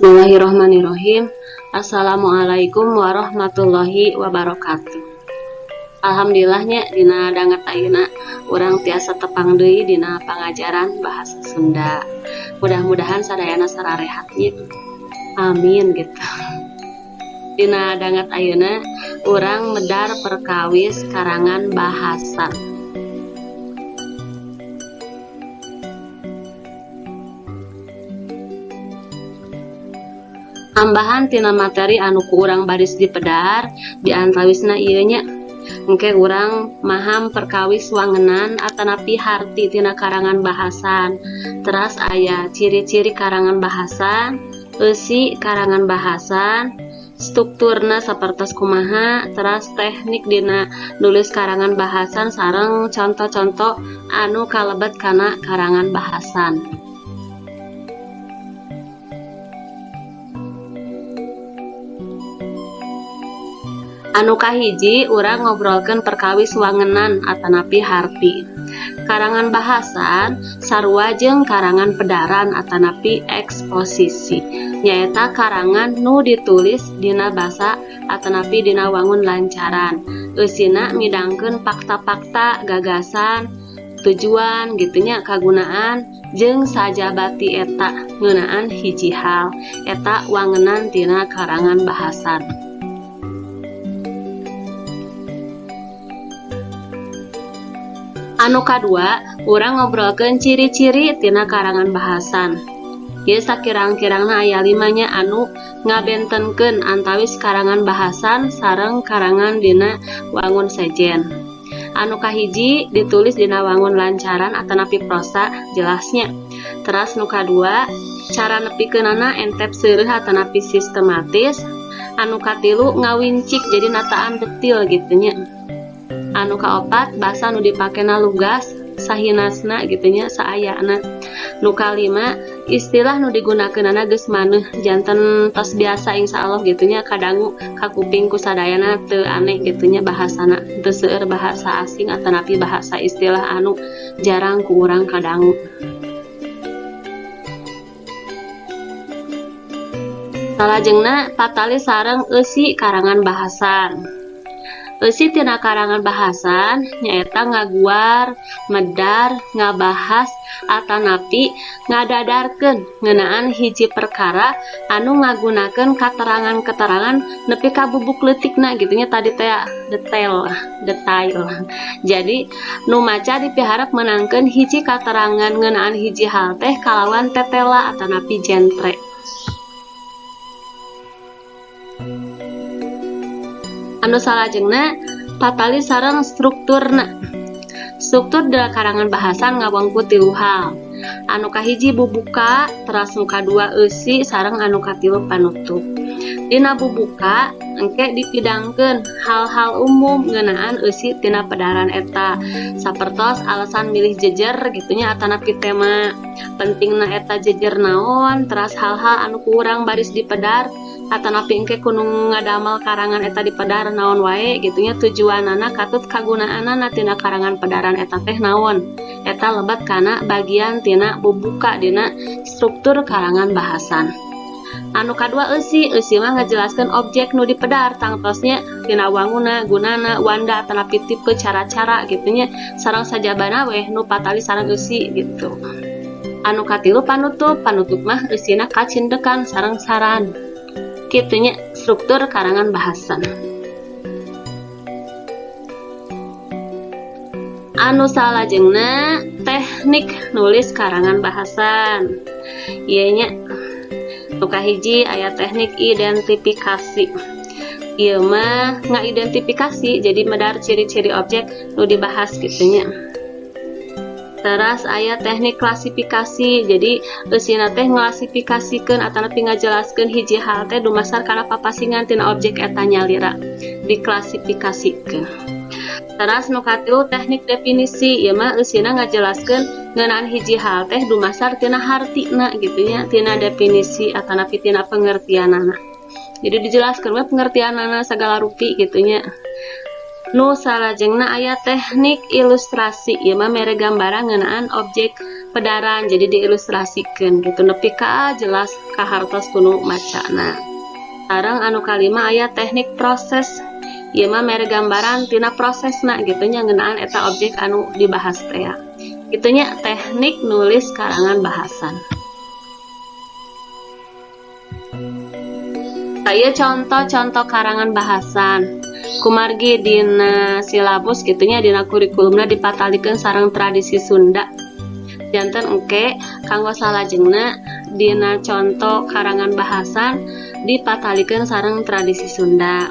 Bismillahirrahmanirrahim. Assalamualaikum warahmatullahi wabarakatuh. Alhamdulillahnya dina danget ayeuna urang tiasa tepang deui dina pangajaran bahasa Sunda. Mudah-mudahan sadayana sararehat nya. Amin gitu. Dina danget ayeuna urang medar perkawis karangan bahasa. Tambahan tina materi anu ku urang baris dipedar di antawisna ieu nya. Engke urang maham perkawis wangenan atanapi harti tina karangan bahasan. Teras aya ciri-ciri karangan bahasan, eusi karangan bahasan, strukturna sapertos kumaha, teras teknik dina nulis karangan bahasan sareng contoh-contoh anu kalebet kana karangan bahasan. Anu kahiji urang ngobrolkeun perkawis wangenan atanapi harti. Karangan bahasan sarua jeung karangan pedaran atanapi eksposisi. Nyaeta karangan nu ditulis dina basa atanapi dina wangun lancaran. Eusina midangkeun fakta-fakta, gagasan, tujuan gitunya, kagunaan jeung sajabati eta ngeunaan hiji hal. Eta wangenan tina karangan bahasan. Anu kadua, urang ngobrolkeun ciri-ciri tina karangan bahasan. Ieu sakirang-kirangna aya limanya anu ngabentenkeun antawis karangan bahasan sareng karangan dina wangun sejen. Anu kahiji ditulis dina wangun lancaran atanapi prosa jelasnya. Teras nu kadua, cara nepikeunana entep seureuh atanapi sistematis. Anu katilu ngawincik jadi nataan detil gitu nya. Anu kaopat basa nu dipakena lugas sahinasna gitunya saayana. Nu kalima istilah nu digunakeunana geus maneuh janten tos biasa insyaallah gitunya kadangu ka kuping ku sadayana teu aneh gitunya bahasana teu seueur bahasa asing atanapi bahasa istilah anu jarang ku urang kadangu. Salajengna patali sareng eusi karangan bahasan. Eusi tina karangan bahasan nyaeta ngaguar, medar, ngabahas atanapi ngadadarkeun ngeunaan hiji perkara anu ngagunakeun katerangan-keterangan nepi ka bubuk leutikna gitunya tadi teh detail, detail. Jadi nu maca dipiharep meunangkeun hiji katerangan ngeunaan hiji hal teh kalawan tetela atanapi jentre. Anu salajengna patali sareng strukturna. Struktur dina karangan bahasan ngawangku tilu hal. Anu kahiji bubuka, teras nu kadua eusi sareng anu katilu panutup. Dina bubuka engke dipidangkeun hal-hal umum ngeunaan eusi tina pedaran eta. Sapertos alasan milih jejer gitunya atanapi tema pentingna eta jejer naon, teras hal-hal anu ku urang baris dipedar atanapi engke kudu ngadamel karangan eta dipedar naon wae gitunya tujuanana katut kagunaanana tina karangan pedaran eta teh naon. Eta lebet kana bagian tina bubuka dina struktur karangan bahasan. Anu kadua eusi, eusi mah ngajelaskeun objek nu dipedar tangtosnya tina wanguna, gunana, wanda atanapi tipe cara-cara gitunya sareng sajabana weh nu patali sareng eusi gitu. Anu katilu panutup, panutup mah eusina kacindekan sareng saran. Kitunya struktur karangan bahasan. Anu salajengna teknik nulis karangan bahasan. Ieu nya nu kahiji aya teknik identifikasi. Ieu mah ngaidentifikasi jadi medar ciri-ciri objek nu dibahas gitunya. Teras aya teknik klasifikasi, jadi eusina teh nglasifikasikeun atanapi ngajelaskeun hiji hal teh dumasar kana papasingan tina objek eta nyalira diklasifikasikeun. Teras nu katilu teknik definisi, ieu mah eusina ngajelaskeun ngeunaan hiji hal teh dumasar tina hartina gitunya, tina definisi atanapi tina pengertianana. Jadi dijelaskeun we pengertianana sagala rupi gitunya. Nu salajengna aya teknik ilustrasi, ieu mah mere gambaran ngeunaan objek Pedaran jadi diilustrasikeun gitu nepi ka jelas kahartos ku nu macana. Sareng anu kalima aya teknik proses. Ieu mah mere gambaran tina prosesna gitu nya, ngeunaan eta objek anu dibahas teh ya. Kitu nya teknik nulis karangan bahasan. Ieu contoh-contoh karangan bahasan. Kumargi dina silabus gitu nya, dina kurikulumna dipatalikeun sareng tradisi Sunda. Janten engke kanggo salajengna dina contoh karangan bahasan dipatalikeun sareng tradisi Sunda.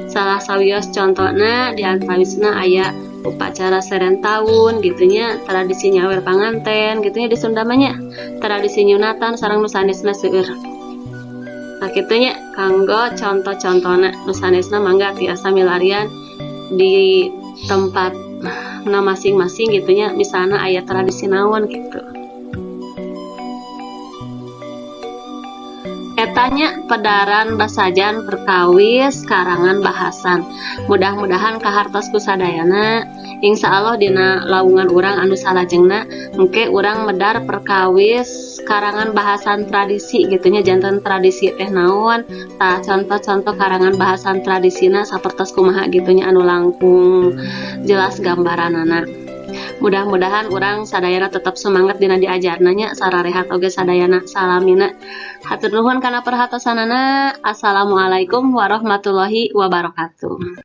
Salah sawios contona di antawisna aya upacara seren taun gitu nya, tradisi nyawer panganten gitu nya di Sunda mah nya, tradisi nyunatan sareng nu sanesna seueur. Nah, kitu nya kanggo contoh-contona. Nu sanesna mangga tiasa milarian di tempat na masing-masing gitu nya, misalna aya tradisi naon gitu. Eta nya pedaran basajan perkawis karangan bahasan. Mudah-mudahan kahartos ku sadayana. Insya Allah dina lawungan urang anu salajengna engke urang medar perkawis karangan bahasan tradisi gitu nya, janten tradisi teh naon, tah contoh-contoh karangan bahasan tradisina sapertos kumaha gitu nya, anu langkung jelas gambaranana. Mudah-mudahan urang sadayana tetap semangat dina diajarna nya, sararehat oge sadayana salamina. Hatur nuhun kana perhatosanana. Assalamualaikum warahmatullahi wabarakatuh.